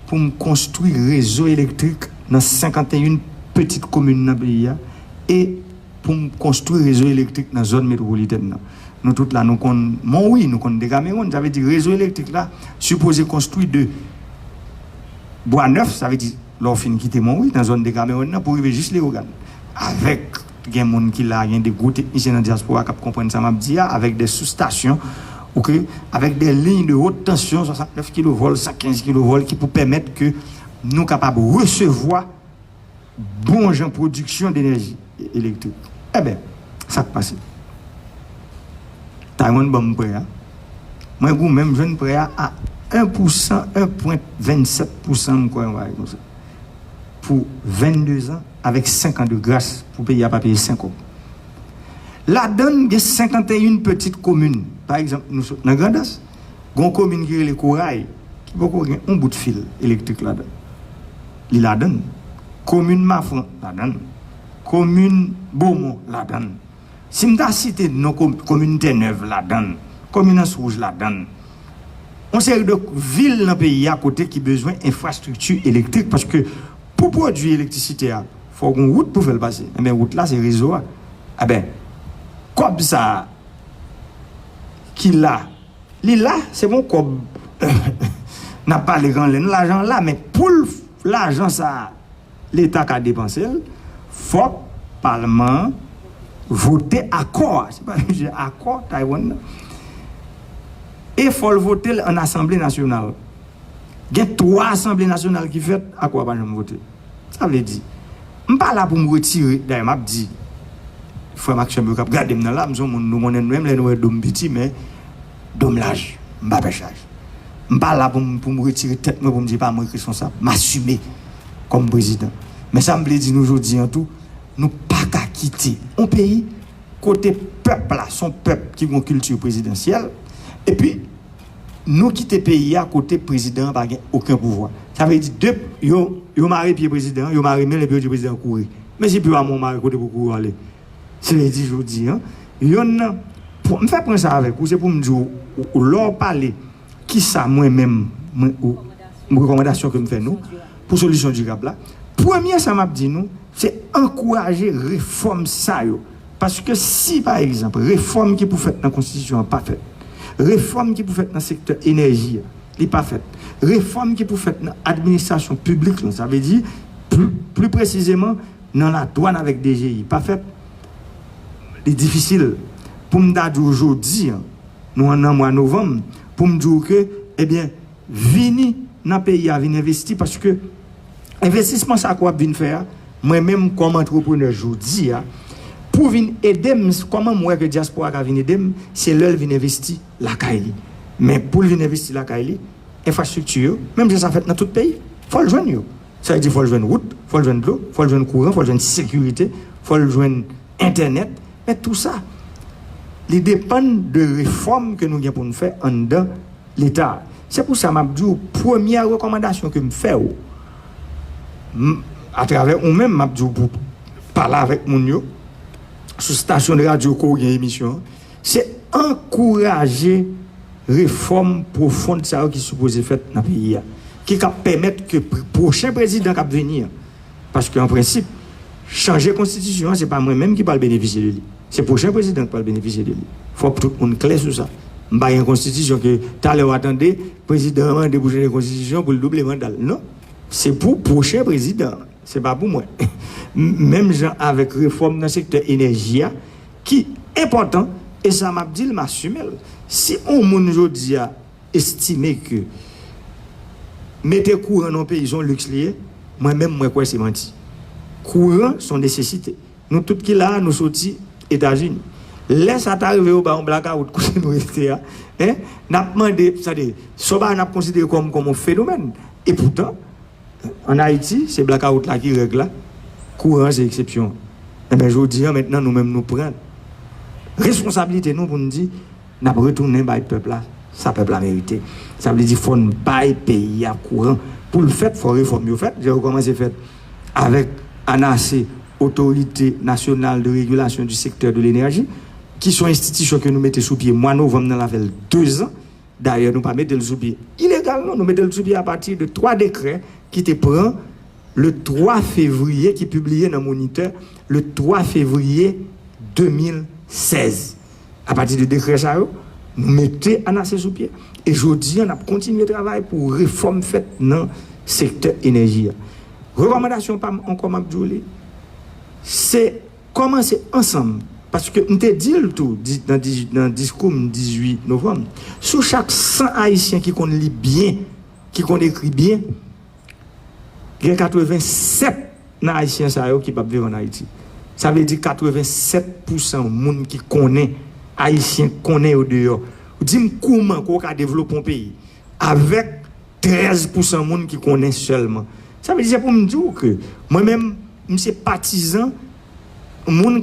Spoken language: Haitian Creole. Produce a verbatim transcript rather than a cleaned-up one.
pou m konstwi rezo elektrik nan senkanteyen pitit komin nan peyi a e pou m konstwi rezo elektrik nan zòn metwopolitèn nan. Nou tout la, nou konn Monwi, nou konn Dekamewonn. Sa vle di rezo elektrik la sipoze konstwi de Bwa Nèf, sa vle di lè w fin kite Monwi, nan zòn Dekamewonn nan, pou rive jis Leyogàn. Avèk, gen moun ki la, gen de gwo teknisyen nan dyaspora k ap konprann sa m ap di a, avèk de soustasyon, oke, avèk de liy de wot tansyon, swasantnèf kilovòl, san kenz kilovòl, ki pou pèmèt ke nou kapab resevwa bon jan pwodiksyon denèji elektrik. Enben, sa k pase? Taiwan ban m prè a. Mwen goumen m jwenn prè a a en pousan, en pwen vennsèt pousan, m kwè, yon bagay konsa. Pou vennde zan, avèk senk an de gras, pou peyi a pa peye senk kòb. Ladann gen senkanteyen pitit komin. Pa egzanp, nou sot nan Grandans, gen yon komin ki rele Koray, ki poko gen yon bout fil elektrik ladann. Li ladann. Komin Mafran, ladann. Komin Bomon, ladann. Si m ta site non, komin Tènèv ladann, komin Answouj ladann, yon seri de vil nan peyi a kote ki bezwen enfrastrikti elektrik, paske pou pwodui elektrisite a, fò w gen wout pou fè l pase. Enben, wout la, se rezo a. Enben, kòb sa a ki la, li la, se bon kòb. N ap pale granlen, lajan an la, men pou l, lajan sa a, Leta ka depanse l, fòk palman an vote akò a. Se pa jis akò Taiwan nan. E fò l vote l an Asanble Nasyonal. Gen twa Asanble Nasyonal ki fèt, akò a pa janm vote. Sa vle di, m pa la pou m retire, dayè m ap di, frè m ak sè m yo k ap gade m nan la, m se yon moun, nou konnen nou menm lè nou wè do m piti, men do m laj, m pa pè chaj. M pa la pou m, pou m retire tèt mwen, pou m di pa mwen k responsab, m asime kòm prezidan. Men sa m vle di nou jodi an tou, nou pa ka kite yon peyi kote pèp la, se yon pèp ki gen yon kilti prezidansyèl, epi nou kite peyi a kote prezidan an pa gen okenn pouvwa. Sa vle di, de, yo, yo mare pye prezidan an, yo mare men l, epi yo di prezidan an kouri. Men si pye a mare, kote pou kouri ale? Se vle di jodi an, yonn nan, pou, m fè pwen sa avèk ou, se pou m di w, ou, ou, lè w pale, kisa mwen menm, mwen, ou, rekòmandasyon ke m fè nou, pou solisyon dirab la, premye sa m ap di nou, se ankouraje refòm sa yo. Paske si, pa egzanp, refòm ki pou fèt nan konstitisyon an pa fèt, refòm ki pou fèt nan sektè enèji a, li pa fèt, refòm ki pou fèt nan administrasyon piblik lan, sa vle di, pli, pli presizeman, nan ladwàn avèk D G I pa fèt, li difisil pou m ta di w jodi an, nou an nan mwa novanm, pou m di w ke, ebyen, vini nan peyi a vin envesti, paske envestisman sa ke w ap vin fè a, mwen menm kòm antreprenè jodi a, pou vin ede m, kòman m wè ke dyaspora ka vin ede m, se lè l vin envesti lakay li. Men pou l vin envesti lakay li, enfrastrikti yo, menm jan sa fèt nan tout peyi, fò l jwenn yo. Sa vle di fò l jwenn wout, fò l jwenn dlo, fò l jwenn kouran, fò l jwenn sekirite, fò l jwenn entènèt. Men tou sa, li depann de refòm ke nou gen pou n fè anndan Leta. Se pou sa m ap di w, premyè rekòmandasyon ke m fè w, m, atravè ou menm, m ap di w pou pale avèk moun yo, sou stasyon de radyo ke w gen emisyon an, se ankouraje refòm pwofon sa yo ki sipoze fèt nan peyi a, ki ka pèmèt ke pr-, pwochen prezidan k ap vini an, paske an prensip, chanje konstitisyon an, se pa mwen menm ki pral benefisye de li, se pwochen prezidan ki pral benefisye de li. Fòk tout moun klè sou sa. M pa gen konstitisyon ke talè w a tande prezidan an mande pou chanje konstitisyon pou l double manda l. Non, se pou pwochen prezidan an. Se pa pou mwen. M-, menm jan avèk refòm nan sektè enèji a, ki enpòtan, e sa m ap di l, m asime l. Si yon moun jodi a estime ke mete kouran nan yon peyi se yon liks li ye, mwen menm mwen kwè se manti. Kouran se yon nesesite. Nou tout ki la a, nou soti Etazini. Lè sa ta rive yo ba yon blakawout kote nou rete a, en, n ap mande, sa vle di, se yon bagay n ap konsidere kòm, kòm yon fenomèn. Epoutan, ann Ayiti, se blakawout la ki règ la, kouran an se eksepsyon an. Enben, jodi an, mentnan, nou menm, nou pran responsablite nou pou n di, n ap retounen bay pèp la sa pèp la merite. Sa vle di, fò n bay peyi a kouran. Pou l fèt, fò refòm yo fèt. Jan yo kòmanse fèt avèk ANASE, Otorite Nasyonal de Régulation du Secteur de l'Énergie, ki se yon enstitisyon ke nou mete sou pye mwa novanm nan, l a fè l dezan. Dayè, nou pa mete l sou pye ilegalman. Fondamental, non, nou mete l sou pye apati de twa dekrè ki te pran le twa fevriye, ki pibliye nan Monitè le twa fevriye de mil sèz. Apati de dekrè sa yo, nou mete ANASE sou pye. E jodi a, n ap kontinye travay pou refòm fèt nan sektè enèji a. Rekòmandasyon pa m, ankò m ap di w li, se kòmanse ansanm. Paske m te di l tou di- nan, di- nan diskou m dizuit novanm, sou chak san Ayisyen ki konn li byen, ki konn ekri byen, gen katrevennsèt nan Ayisyen sa yo ki p ap viv ann Ayiti. Sa vle di katrevennsèt pousan moun ki konnen, Ayisyen konnen yo deyò. Di m kouman ke w ka devlope yon peyi avèk trèz pousan moun ki konnen sèlman. Sa vle di, se pou m di w ke mwen menm, m se patizan moun